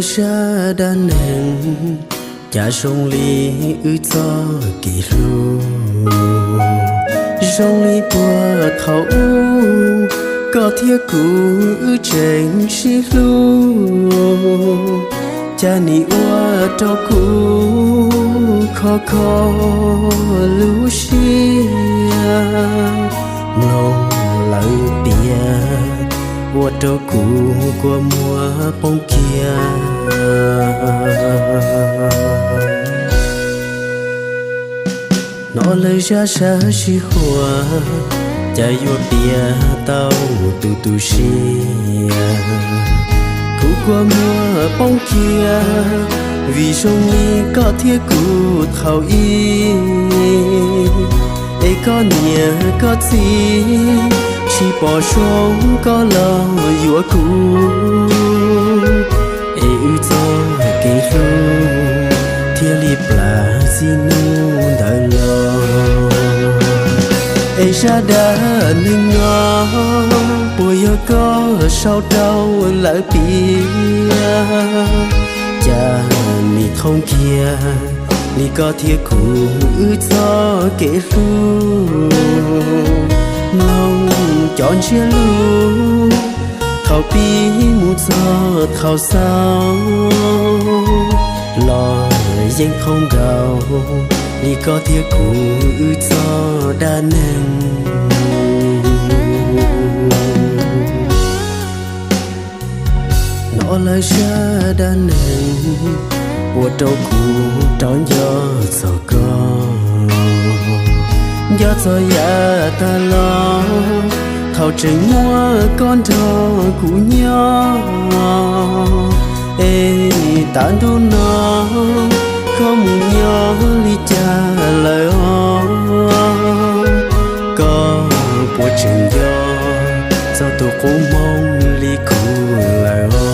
Zaj dab neeg cas zoo li wb txoj kev hlub, zoo li puag thaum ub koj thiab kuv wb tseem sib hlub, cas nim ua rau kuv kho kho lub siab. Mloog lawv piav ua rau kuv kua muag poob kiag. Hnov lawv zaj sab sij huam, cas yuav piav tau tu tu siab. Kuv kua muag poob kiag, vim zoo li koj thiab kuv thaum ub, es koj niam koj txiv tsis pom zoo koj los yuav kuv, es wb txoj kev hlub thiaj li plam txij hnub ntawd los. Es zaj dab neeg no puas yog koj sau rau lawv piav, cas nim thooj kiag li koj thiab kuv wb txoj kev hlub. Mloog cov ntsiab lus thaum pib mus txog thaum xaus los yeej thooj nkaus li koj thiab kuv wb txoj dab neeg. Hnov lawv zaj dab neeg ua rau kuv rov nco txog koj, nco txog yav tag los thaum tseem muaj koj nrog kuv nyob. Es tav ntuj no koj mus nyob li cas lawm os? Koj puas tseem nco txog tus qub hmoov li kuv lawm os?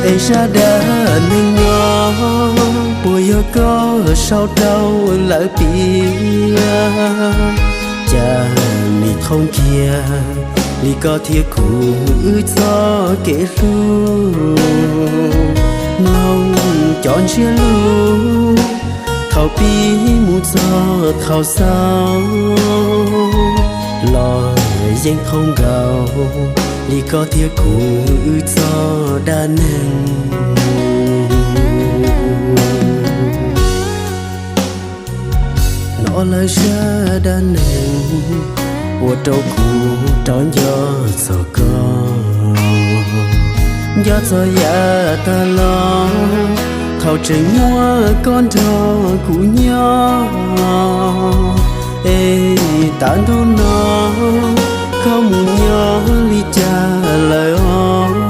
Es zaj dab neeg no puas yog koj sau rau lawv piav, cas nim thooj kiag li koj thiab kuv wb txoj kev hlub. Mloog cov ntsiab lus thaum pib mus txog thaum xaus los yeej thooj nkaus li koj thiab kuv wb txoj dab neeg. Hnov lawv zaj dab neeg ua rau kuv rov nco txog koj, nco txog yav tag los thaum tseem muaj koj nrog kuv nyob. Es tav ntuj no koj mus nyob li cas lawm os?